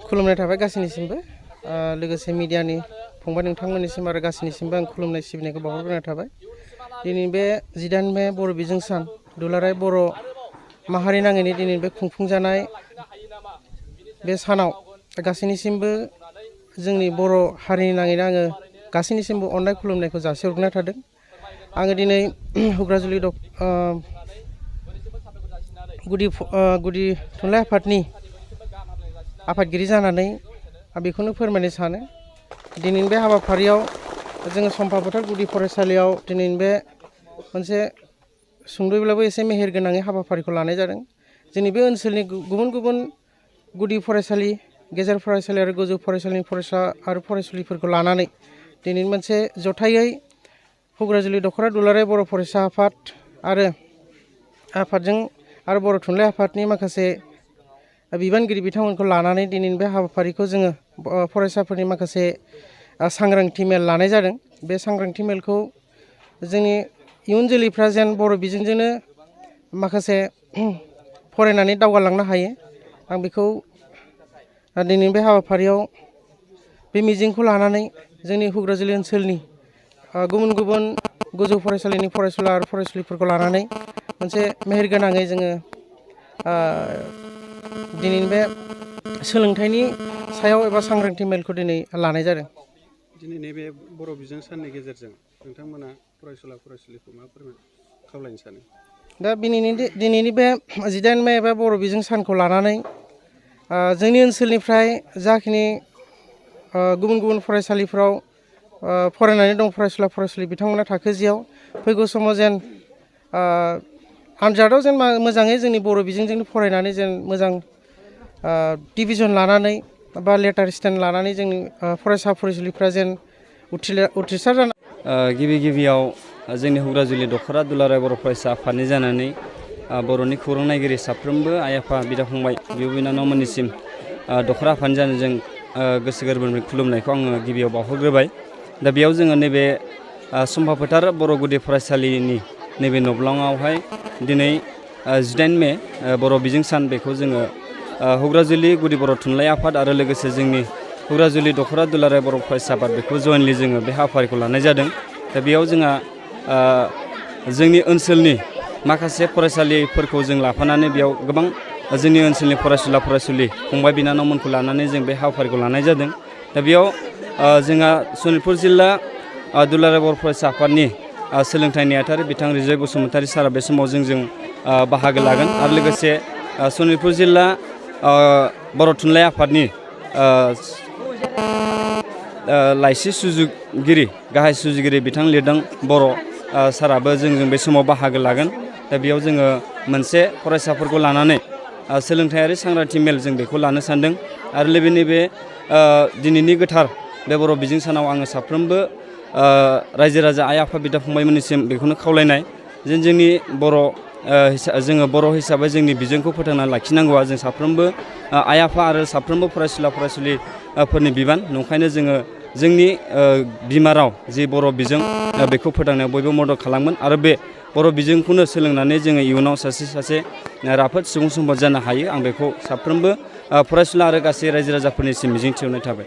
खुलुमनाय थाबाय गासैनिसिमबो लोगोसे मिडियानि फंबाय नोंथांमोननिसिम आरो गासैनिसिमबो आं खुलुमनाय सिबिनायखौ बावहरग्रोनाय थाबाय। दिनै बे 18 मे बर' बिजों सान दुलाराय बर' माहारि नाङैनो दिनै बे खुंफुंजानाय बे सानाव गासैनिसिमबो जोंनि बर' हारिनि नाङैनो आङो गासैनिसिमबो अननाय खुलुमनायखौ जासिहरग्रोनाय थादों। आङो दिनै हुग्राजुलि गुदि थुनलाइ आफादनि आफादगिरि जानानै बेखौनो फोरमायनो सानो दिनैनि बे हाबाफारियाव जोङो सम्फा फोथार गुदि फरायसालियाव दिनैनि बे मोनसे सुंद'यैब्लाबो एसे मेहेर गोनाङै हाबाफारिखौ लानाय जादों। जोंनि बे ओनसोलनि गुबुन गुबुन गुदि फरायसालि गेजेर फरायसालि आरो गोजौ फरायसालिनि फरायसा आरो फरायसुलिफोरखौ लानानै दिनैनि मोनसे जथायै हुग्राजुलि दख'रा दुलाराय बर' फरायसा आफाद आरो आफादजों आरो बर' थुनलाइ आफादनि माखासे बिबानगिरि बिथांमोनखौ लानानै दिनैनि बे हाबाफारिखौ जोङो फरायसाफोरनि माखासे सांग्रांथि मेल लानाय जादों। बे सांग्रांथि मेलखौ जोंनि इयुन जोलैफ्रा जेन बर' बिजोंजोंनो माखासे फरायनानै दावगालांनो हायो आं बेखौ दिनैनि बे हाबाफारियाव बे मिजिंखौ लानानै जोंनि हुग्राजुलि ओनसोलनि गुबुन गुबुन गोजौ फरायसालिनि फरायसुला आरो फरायसुलिफोरखौ लानानै मोनसे मेहेर गोनाङै जोङो दिनैनि बे सोलोंथाइनि सायाव एबा सांग्रांथि मेलखौ दिनै लानाय जादों। दिनैनि बे बर' बिजों साननि गेजेरजों नोंथांमोना फरायसुला फरायसुलिखौ मा खावलायनो सानो? दा दिनैनि बे 18 मे एबा बर' बिजों सानखौ लानानै जोंनि ओनसोलनिफ्राय जाखिनि गुबुन गुबुन फरायसालिफ्राव फरायनानै दं फरायसुला फरायसुलि बिथांमोना थाखो जियाव फैगौ समाव जेन आनजादाव जेन मोजाङै जोंनि बर' बिजोंजोंनो फरायनानै जेन मोजां डिभिजन लानानै बा लेटार स्टेन्ड लानानै जोंनि फरायसा फरायसुलिफ्रा जेन उथ्रिसार जानो गिबियाव जोंनि हुग्राजुलि दख'रा दुलाराय बर' फरायसा आफादनि जानानै बर'नि खौरां नायगिरि साफ्रोमबो आइ आफा बिदा फंबाय बिब' बिनानावमोननिसिम दख'रा आफादनि जानायजों गोसो गोरबोनिफ्राय खुलुमनायखौ आङो गिबियाव बावहरग्रोबाय। दा बेयाव जोङो नैबे सम्फा फोथार बर' गुदि फरायसालिनि नैबे नब्लङावहाय दिनै 18 मे बर' बिजों सान बेखौ जोङो हुग्राजुलि गुदि बर' थुनलाइ आफाद आरो लोगोसे जोंनि हुग्राजुलि दख'रा दुलाराय बर' फरायसा आफाद बेखौ जयेनलि जोङो बे हाबाफारिखौ लानाय जादों। दा बेयाव जोंहा जोंनि ओनसोलनि माखासे फरायसालिफोरखौ जों लाफानानै बेयाव गोबां जोंनि ओनसोलनि फरायसुला फरायसुलि फंबाय बिनानावमोनखौ लानानै जों बे हाबाफारिखौ लानाय जादों। दा बेयाव जोंहा सनितपुर जिल्ला दुलाराय बर' फरायसा आफादनि सोलोंथाइ नेहाथारि बिथां रिजय बसुमतारी सारा बे समाव जोंजों बाहागो लागोन आरो लोगोसे सनितपुर जिल्ला बर' थुनलाइ आफादनि लाइसि सुजुगिरि गाहाय सुजुगिरि बिथां लिरदों बर' साराबो जोंजों बे समाव बाहागो लागोन। दा बेयाव जोङो मोनसे फरायसाफोरखौ लानानै सोलोंथायारि सांग्रांथि मेल जों बेखौ लानो सानदों आरो नैबे दिनैनि गोथार बे बर' बिजों सानाव आङो साफ्रोमबो रायजो राजा आइ आफा बिदा फंबायमोननिसिम बेखौनो खावलायनाय जेन जोंनि जोङो बर' हिसाबै जोंनि बिजोंखौ फोथांनानै लाखिनांगौआ जों साफ्रोमबो आइ आफा आरो साफ्रोमबो फरायसुला फरायसुलिफोरनि बिबान। नंखायनो जोङो जोंनि बिमा राव जि बर' बिजों बेखौ फोथांनायाव बयबो मदद खालामगोन आरो बे बर' बिजोंखौनो सोलोंनानै जोङो इयुनाव सासे राफोद सुबुं सम्पद जानो हायो। आं बेखौ साफ्रोमबो फरायसुला आरो गासै रायजो राजाफोरनिसिम मिजिं थिहरनाय थाबाय।